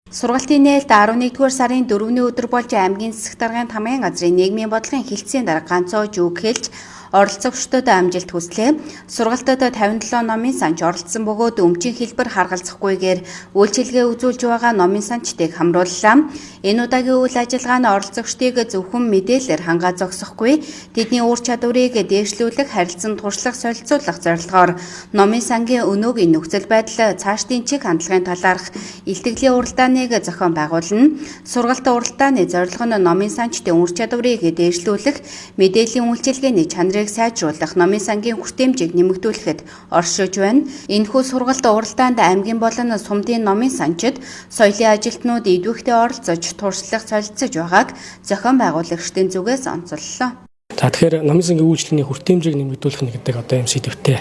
Сургалтын нээлт 11-р сарын 4-ний өдөр болж аймгийн засаг даргын тамгын газрын нийгмийн бодлогын хэлтсийн дарга Ганцоо Жүг хэлж оролцогчдод амжилт хүслээ. Сургалтад 57 номын санч оролцсон бөгөөд өмчийн хэлбэр харгалзахгүйгээр үйлчилгээ үзүүлж байгаа номын санчдыг хамрууллаа. Энэ удаагийн үйл ажиллагаа нь оролцогчдыг зөвхөн мэдээлэлээр хангаа зогсохгүй, тэдний ур чадварыг дээшлүүлэх, харилцан туршлага солилцуулах зорилгоор номын сангийн өнөөгийн нөхцөл байдал, цаашдын чиг хандлагын талаарх илтгэлийн уралдааныг зохион байгуулна. Сургалт уралдааны зорилго нь номын санчдын ур чадварыг дээшлүүлэх, мэдээллийн үйлчилгээний чанарыг сайжруулах, номын сангийн хүртээмжийг нэмэгдүүлэхэд оршиж байна. Энэхүү сургалт уралдаанд аймгийн болон сумдын номын санчид, соёлын ажилтнууд идэвхтэй оролцож, туршлага солилцож байгааг зохион байгуулагчдын зүгээс онцоллоо. За, тэгэхээр номын сангийн үйлчилгээний хүртээмжийг нэмэгдүүлэх нь гэдэг одоо юм сэдэвтэй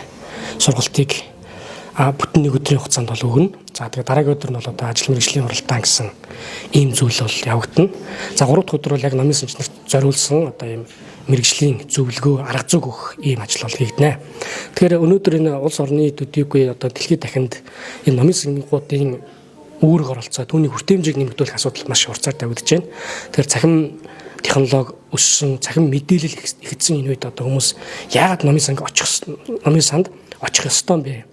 сургалтыг бүтэн нэг өдрийн хугацаанд бол өгнө. За, тэгээ дараагийн өдөр нь бол одоо ажил мэргэжлийн уралдаан гэсэн ийм зүйл бол явагдана. За, гурав дахь өдөр бол яг номын санч нарт зориулсан одоо ийм мэргэжлийн зөвлөгөө, арга зүйг өгөх ийм ажил бол хийгдэнэ. Тэгэхээр өнөөдөр энэ улс орны төдийгүй одоо дэлхийд дахинд энэ номын сангуудын үүрэг оролцоо, түүний хүртээмжийг нэмэгдүүлэх асуудал маш хурцаар тавигдаж байна. Тэгэхээр цахим технологи өссөн, цахим мэдээлэл ихэдсэн энэ үед одоо хүмүүс яагаад номын санд очих ёстой юм бэ?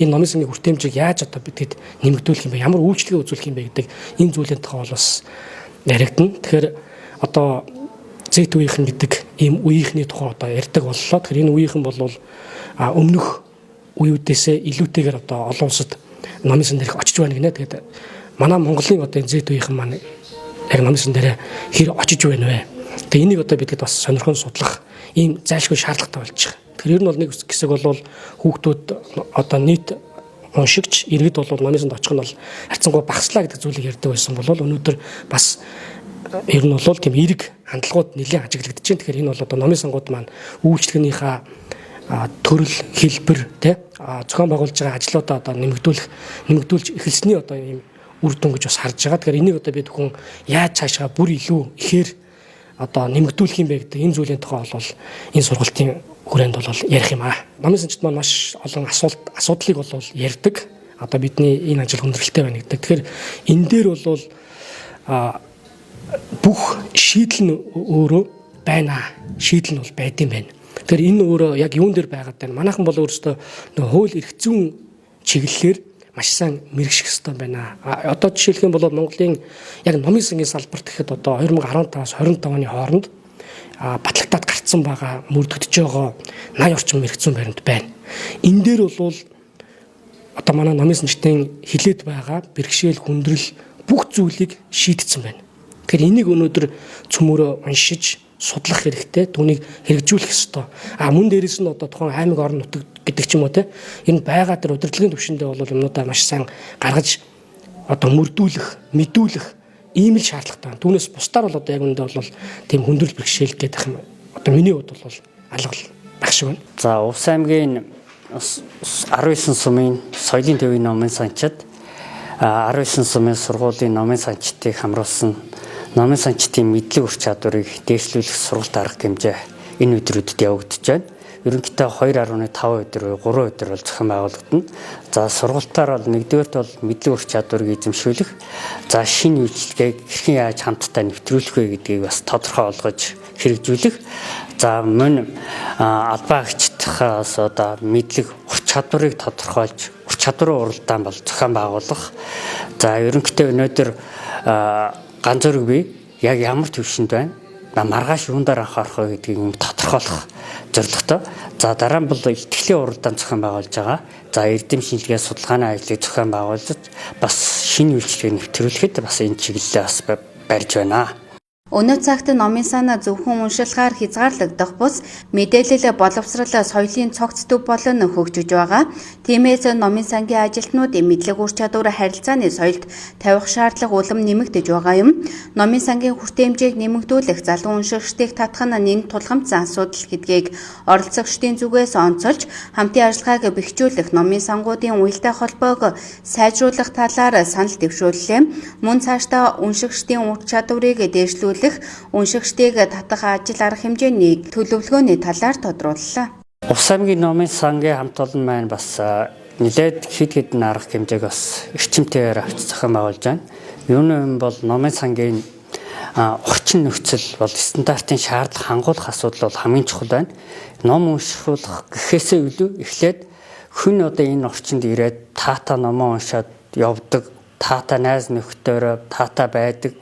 Энэ номын сангийн хүртээмжийг яаж одоо бидэд нэмэгдүүлэх юм бэ? Ямар үйлчилгээ үзүүлэх юм бэ гэдэг энэ зүйлийн тухай бол бас яригдана. Тэгэхээр одоо Z үеийнхэн гэдэг ийм үеийнхний тухай одоо ярьдаг боллоо. Тэгэхээр энэ үеийнхэн бол өмнөх үеүүдээсээ илүүтэйгээр одоо олон улсад номын сан дээрх очиж байна гинэ. Тэгээд манай Монголын одоо энэ Z үеийнхэн маань яг номын сан дээр хэр очиж байна вэ? Тэгээ энийг одоо бидэд бас сонирхон судлах ийм зайлшгүй шаардлагатай болж байгаа. Тэгэхээр ер нь бол нэг хэсэг бол хүүхдүүд одоо нийт уншигч иргэд бол номын санд очих нь бол харьцангуй багаслаа гэдэг зүйлийг ярьдаг байсан бол өнөөдөр бас ер нь бол тийм эерэг хандлагууд нэлээд ажиглагдаж байна. Тэгэхээр энэ бол одоо номын сангууд маань үйлчлэгнийхаа төрөл, хэлбэр, тэ, зохион байгуулж байгаа ажлуудаа одоо нэмэгдүүлж эхэлсний одоо ийм үр дүн гэж бас харж байгаа. Тэгэхээр энийг одоо бид хүн яаж цаашгаа бүр илүү ихээр одоо нэмэгдүүлэх юм бэ гэдэг энэ зүйлийн тухай бол энэ сургалтын хүрээнд бол ярих юм аа. Номын санчид маань маш олон асуулт асуудлыг бол ярьдаг. Одоо бидний энэ ажил хүндрэлтэй байна гэдэг. Тэгэхээр энэ дээр бол бүх шийдэл нь өөрөө байна. Шийдэл нь бол байдсан байна. Тэгэхээр энэ өөрөө яг юун дээр байгаад байна? Манайхан бол өөрөөсөө нөө хууль эрх зүйн чиглэлээр маш сайн мэргэших ёстой байна. Одоо жишээлх юм бол Монголын яг номын сангийн салбарт гэхэд одоо 2015-аас 25 оны хооронд батлагдаад гарцсан байгаа, мөрдөгдөж байгаа 80 орчим эрх зүйн баримт байна. Энэ дээр бол одоо манай номын санчдын хилээд байгаа бэрхшээл, хүндрэл бүх зүйлийг шийдсэн байна. Тэгэхээр энийг өнөөдөр цөмөрөө уншиж судлах хэрэгтэй, түүнийг хэрэгжүүлэх ёстой. А мөн дээрээс нь одоо тухайн аймаг, орон нутаг гэдэг ч юм уу, те, энэ байгаа тэр удирдлагын түвшиндээ бол юмнуудаа маш сайн гаргаж одоо мөрдүүлэх, мэдүүлэх ийм л шаардлагатай байна. Түүнээс бусдаар бол одоо яг үүндээ бол тийм хүндрэл бэрхшээл гэдэг юм. Одоо миний хувьд бол алга байх шиг байна. За, Увс аймгийн 19 сумын соёлын төвийн номын санчид 19 сумын сургуулийн номын санчдыг хамруулсан номын санчдын мэдлэг ур чадварыг дээшлүүлэх сургалт арга хэмжээ энэ өдрүүдэд явагдаж байна. Ерөнхийдөө 2.5 өдөр, 3 өдөр бол зохион байгуулагдана. За, сургалтаар бол нэгдүгээрт бол мэдлэг ур чадварыг эзэмшүүлэх, за, шинэ үйлчилгээг хэрхэн яаж хамтдаа нэвтрүүлэх вэ гэдгийг бас тодорхой олгож хэрэгжүүлэх. За, мөн албан агчдахаас одоо мэдлэг ур чадварыг тодорхойлж ур чадварын уралдаан бол зохион байгуулах. За, ерөнхийдөө өнөөдөр ганц зөрөг би яг ямар төвшөнд байна? Маргааш юун дээр анхаарах вэ гэдгийг юм тодорхойлох зорилготой. За, дараа нь бол илтгэлийн уралдаан зохион байгуулж байгаа. За, эрдэм шинжилгээ судалгааны ажлыг зохион байгуулж бас шинэ үйлчилгээ нэвтрүүлэхэд бас энэ чиглэлээ бас барьж байна. Өнөө цагт номын сан зөвхөн уншилгаар хязгаарлагдах бус, мэдээлэл, боловсрол, соёлын цогц төв болон хөгжиж байгаа. Тиймээс номын сангийн ажилтнуудын мэдлэг, ур чадвар, харилцааны соёлд тавих шаардлага улам нэмэгдэж байгаа юм. Номын сангийн хүртээмжийг нэмэгдүүлэх, залуу уншигчдыг татах нь нэн тулгамдсан асуудал гэдгийг оролцогчдын зүгээс онцолж, хамтын ажиллагааг бэхжүүлэх, номын сангуудын уялдаа холбоог сайжруулах талаар санал дэвшүүллээ. Мөн цаашдаа уншигчдын ур чадварыг дээшлүүлэх, уншигчдыг татах ажил арга хэмжээний төлөвлөгөөний талаар тодрууллаа. Увс аймгийн номын сангийн хамт олон маань бас нэлээд хэд хэдэн арга хэмжээг бас эрчимтэйгээр авч зохион байгуулж байна. Юуны юм бол номын сангийн орчин нөхцөл бол стандартын шаардлага хангуулах асуудал бол хамгийн чухал байна. Ном уншуулах гэхээсээ илүү эхлээд хүн одоо энэ орчинд ирээд таата номоо уншаад явдаг, таата найз нөхдөөрөө таата байдаг,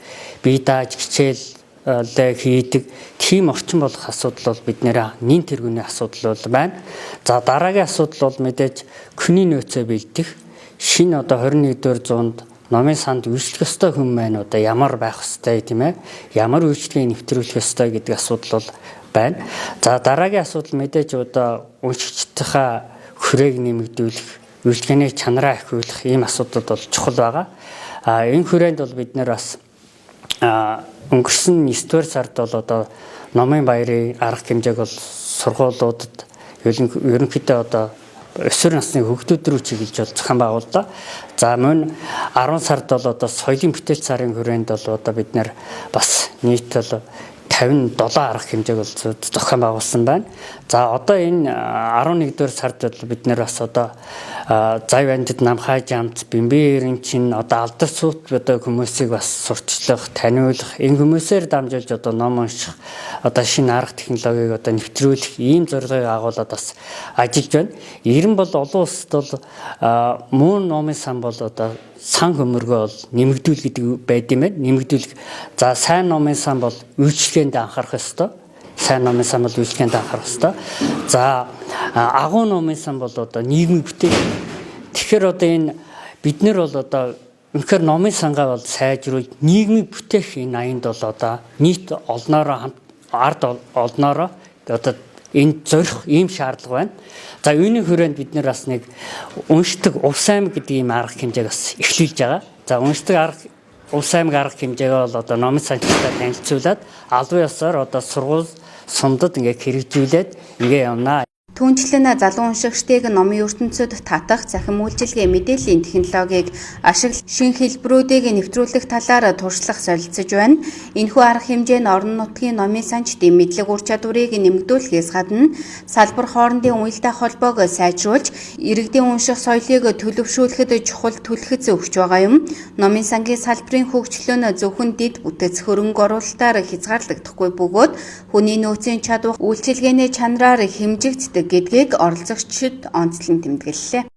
бие дааж хичээлээ хийдэг тийм орчин болох асуудал бол бид нэр нин тэргүүний асуудал бол байна. За дараагийн асуудал бол мэдээж хүний нөөцөө бэлдэх. Шинэ одоо 21-р зуунд номын санд үйлчлэх ёстой хүн маань одоо ямар байх ёстой тийм ээ? Ямар үйлчлэгийг нэвтрүүлэх ёстой гэдэг асуудал бол байна. За дараагийн асуудал мэдээж одоо уншигчдынхаа хүрээг нэмэгдүүлэх, үйлчлэгээний чанараа ахиулах ийм асуудал бол чухал байгаа. А энэ хүрээнд бол бид нэр бас өнгөрсөн 9 дугаар сард бол одоо номын баярын арга хэмжээг бол сургуулиудад ерөнхийдөө одоо өсвөр насны хүүхдүүд рүү чиглэж бол зохион байгууллаа. За мөн 10 сард бол одоо соёлын бүтээл сарын хүрээнд бол одоо бид нэр бас нийт бол 57 арга хэмжээг бол зохион байгуулсан байна. За одоо энэ 11 дугаар сард бол бид нэр бас одоо Зав андид Намхай жамц, Бимби эренчин одоо алдар суут одоо хүмүүсийг бас сурталчлах, таниулах, энэ хүмүүсээр дамжуулж одоо ном унших, одоо шинэ арга технологиг одоо нэвтрүүлэх ийм зорилгыг агуулад бас ажиллаж байна. Ер нь бол олон улсад бол муу номын сан бол одоо сан хөмөргөө бол нэмэгдүүл гэдэг байд юм байна. Нэмэгдүүлэх. За сайн номын сан бол үйлчлэгээнд анхаарах ёстой. Сайн номын сан бол үйлчлэгээнд анхаарах ёстой. За агуу номын сан бол одоо нийгмийг бүтээх. Тэгэхээр одоо энэ бид нар бол одоо үнэхээр номын сангаа бол сайжруулж нийгмийг бүтээх энэ аянд бол одоо нийт олноороо ард олноороо одоо энэ зорих ийм шаардлага байна. За үүний хүрээнд бид нар бас нэг уншдаг Увс аймаг гэдэг ийм арга хэмжээг бас эхлүүлж байгаа. За уншдаг арга Увс аймаг арга хэмжээгээ бол одоо номын санчтай танилцуулаад албан ёсоор одоо сургууль сумдад ингээд хэрэгжүүлээд ингээ явнаа. Түүнчлэн залуу уншигчдыг номын ертөнцид татах цахим үйлчилгээ мэдээллийн технологиг ашиглан шинэ хэлбэрүүдийг нэвтрүүлэх талаар туршлах солилцож байна. Энэхүү арга хэмжээ нь орон нутгийн номын санчдын мэдлэг ур чадварыг нэмэгдүүлэхээс гадна салбар хоорондын уялдаа холбоог сайжруулж, иргэдийн унших соёлыг төлөвшүүлэхэд чухал түлхэц өгч байгаа юм. Номын сангийн салбарын хөгжил нь зөвхөн дэд бүтэц хөрөнгө оруулалтаар хязгаарлагдахгүй бөгөөд хүний нөөцийн чадвар, үйлчилгээний чанараар хэмжигддэг гэдгийг оролцогчид онцлон тэмдэглэлээ.